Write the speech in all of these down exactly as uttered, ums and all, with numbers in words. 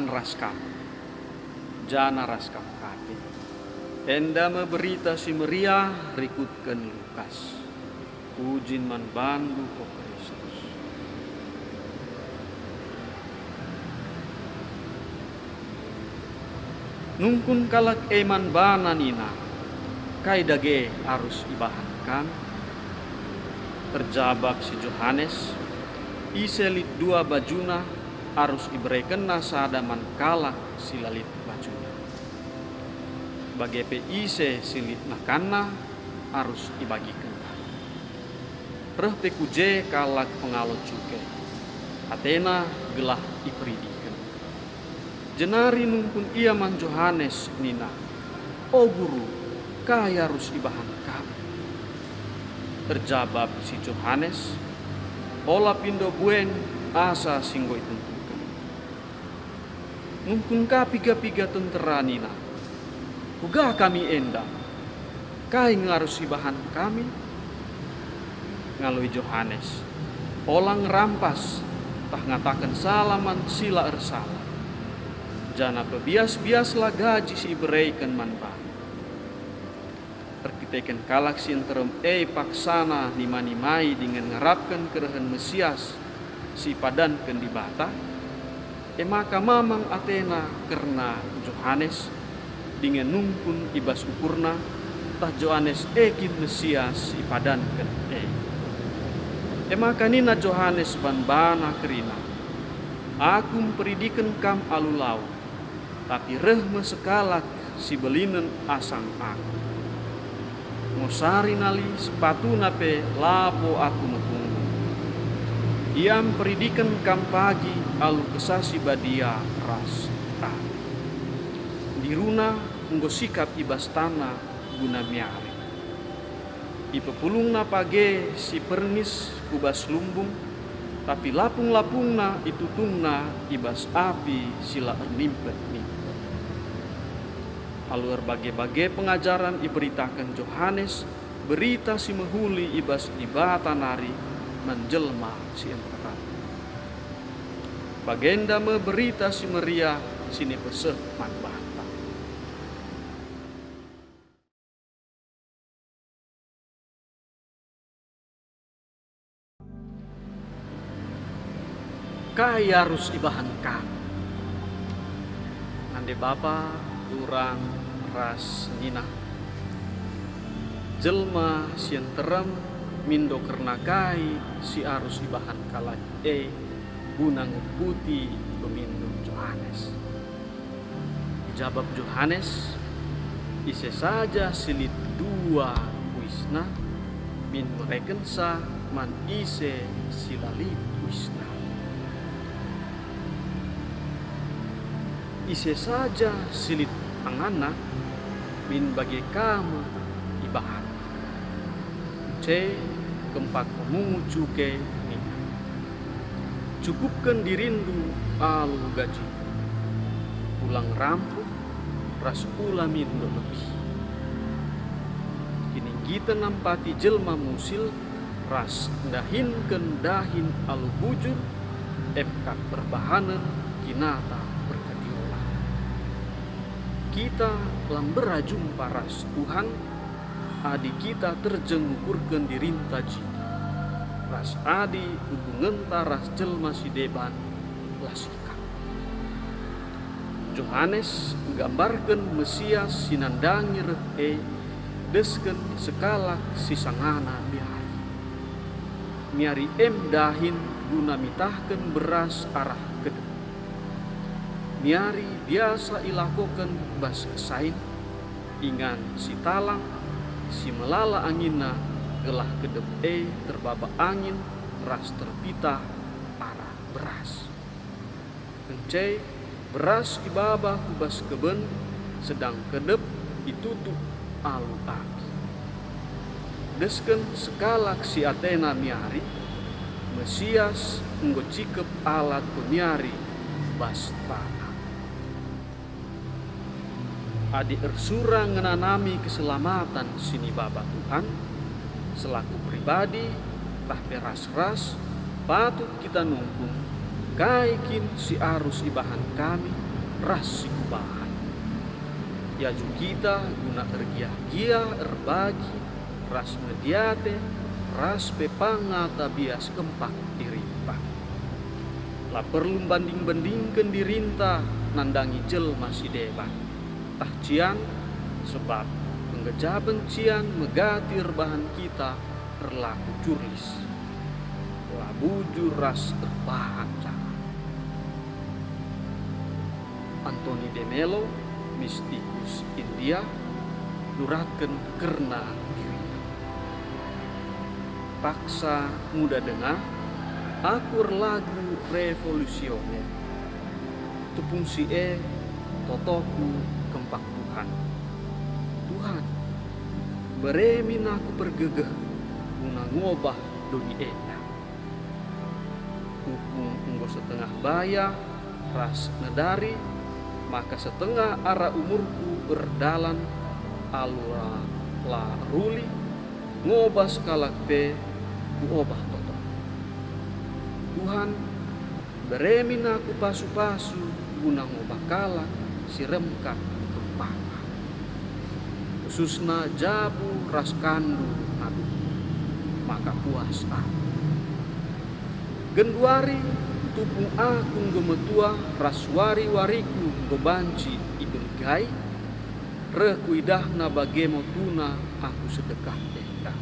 ras kam, janah ras kam ka pe. Enda me Berita Si Meriah rikutken Lukas. Pujin man bandu, o Kristus. Nungkun kalak e man bana nina, "Kai dage arus ibahan kam?" Erjabap si Johanes, "Ise lit dua bajuna, arus iberekenna sada man kalak si la lit bajuna. Bage pe ise si lit nakanna, arus ibagikenna." Reh pe ku je kalak pengalo cuke, atena gelah iperidiken. Jenari nungkun ia man Johanes nina, "O Guru, kai arus ibahan kami?" Erjabap si Johanes, "Ola pindo buen asa si enggo itentuken." Nungkun ka piga-piga tentera nina, "Kuga kami enda? Kai nge arus ibahan kami?" Ngaloi Johanes, "Ola ngerampas, tah ngataken salah man si la ersala, janah pebias-biaslah gaji si ibereken man bandu." Erkiteken kalak si nterem e paksana nima-nimai dingen ngarapken kerehen Mesias si ipadanken Dibata, e maka mamang atena kerna Johanes, dingen nungkun i bas ukurna, tah Johanes e kin Mesias si ipadanken e. E maka nina Johanes man bana kerina, "Aku mperidiken kam alu lau, tapi reh me sekalak si belinen asang aku. Ngosari nali sepatuna pe labo aku mepunggung. Ia mperidiken kam pagi alu Kesah Si Badia ras aku. Diruna enggo sikap i bas tanna guna miari. Ipepulungna page si pernis ku bas lumbung, tapi lapung-lapungna itutungna i bas api si la ernimpet-nimpet." Alu erbage-bage pengajaren iberitaken Johanes Berita Si Mehuli i bas Dibata nari man jelma si nterem. Bagenda me Berita Si Meriah si niperseh man banta. Kai arus ibahan kam? Nande bapa, turang, ras senina. Jelma si nterem mindo kerna kai si arus ibahan kalak e guna ngekuti pemindu Johanes. Ijabap Johanes, "Ise saja si lit dua uisna, min merekensa man ise si la lit uisna. Ise saja si lit tanganna, min bage ka me ibahanna." Ence kempak pemungut cuke nina, "Cukupken dirindu alu gajindu. Ula ngerampuk ras ula mindo lebih." Kininggiten nampati jelma musil ras ndahinken dahin alu bujur, e me kap perbahanen kinata perkadiolan. Kita la mbera jumpa ras Tuhan adi kita terjeng ngukurken dirinta jine, ras adi hubungenta ras jelma si deban la sikap. Johanes nggambarken Mesias si nandangi reh e desken sekalak si sangana miari. Miari em dahin guna mitahken beras arah kedep. Miari biasa ilakoken bas kesain, ingan si talang, si melala anginna, gelah kedep e terbaba angin ras terpitah arah beras. Ence beras ibaba ku bas keben, sedang kedep itutuk alu api. Desken sekalak si atena miari, Mesias enggo cikep alat pemiari bas tanah. Adi ersura ngenanami keselamaten si nibaba Tuhan, selaku pribadi tah pe ras-ras, patut kita nungkun, kai kin si arus ibahan kami ras si kubahan. Iajuk kita guna ergiah-giah, erbagi, ras medi ate, ras pe pang ngata bias kempak dirinta. La perlu mbanding-bandingken dirinta nandangi jelma si deban, tah cian, sebab penggejapen cian megati erbahan kita erlaku jurlis, la bujur ras erbahan janah. Anthony de Mello, mistikus India, nuratken kerna diriNa. Paksa nguda denga, aku erlagu revolusioner. Tupung si e, totoku kempak Tuhan. Tuhan, bere min aku pergegeh guna ngobah doni enda. Tupung enggo setengah baya ras nedari, maka setengah arah umurku erdalan alu la, la ruli, ngobah sekalak pe kuobah toto. Tuhan, bere min aku pasu-pasu guna ngobah kalak si rem kap kempak. Khususna jabu ras kandu ngadu, maka puas aku. Genduari tupung aku enggo metua ras wari-wariku enggo banci iberegai, reh kuidahna bage motuna aku sedekah enda.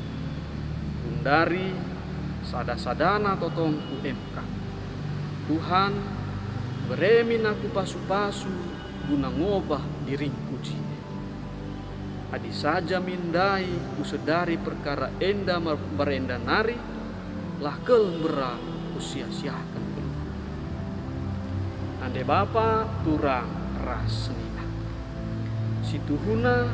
Gundari sada-sadana totongku emkap. Tuhan, bere min aku pasu-pasu guna ngobah diringku jine. Adi saja min ndai kusedari perkara enda mar-, mbarenda nari, la kal mbera kusia-siaken geluh. Nande bapa, turang ras senina. Situhuna,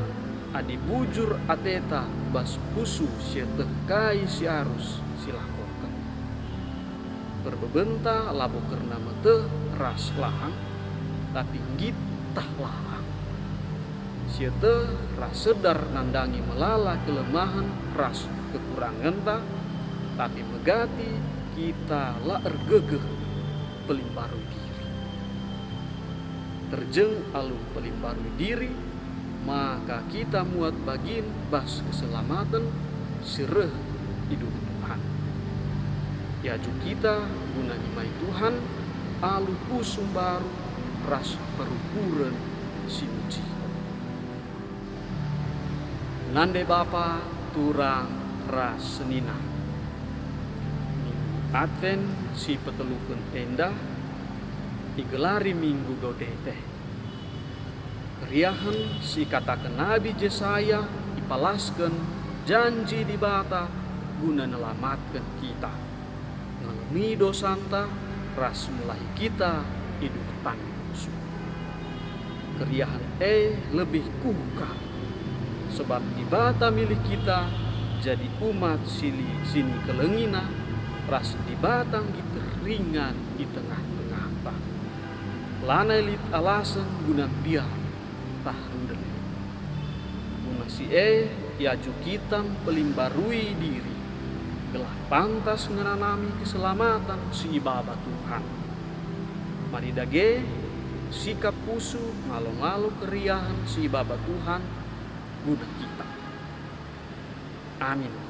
adi bujur ateta bas pusu sieteh kai si arus silakoken. Perbebenta labo kerna meteh ras lahang, tapi nggit tah lahang. Sieteh ras sedar nandangi melala kelemahen ras kekurangenta, tapi megati kita la ergegeh pelimbarui diri. Terjeng alu pelimbarui diri, maka kita muat bagin bas keselamaten si reh i Tuhan. Iajuk kita guna nimai Tuhan alu pusu mbaru ras perukuren si mejihken. Nande bapa, turang ras senina. Minggu Adven si peteluken enda igelari Minggu Dodete. Keriahen si ikataken Nabi Jesaya ipalasken janji Dibata guna nelamatken kita, ngalemi dosanta ras mulahi kita i Tuhan. Keriahen e lebih kuh kap, sebab Dibata milih kita jadi umat si li-, si nikelengiNa, ras Dibata nggit ringan i tengah-tengahta. Lanai lit alasen guna mbiar tah rundel. Guna si e iajuk kita mpelimbarui diri, gelah pantas ngenanami keselamaten si ibaba Tuhan. Mari dage sikap pusu ngalo-ngalo keriahen si ibaba Tuhan guna kita. Amin.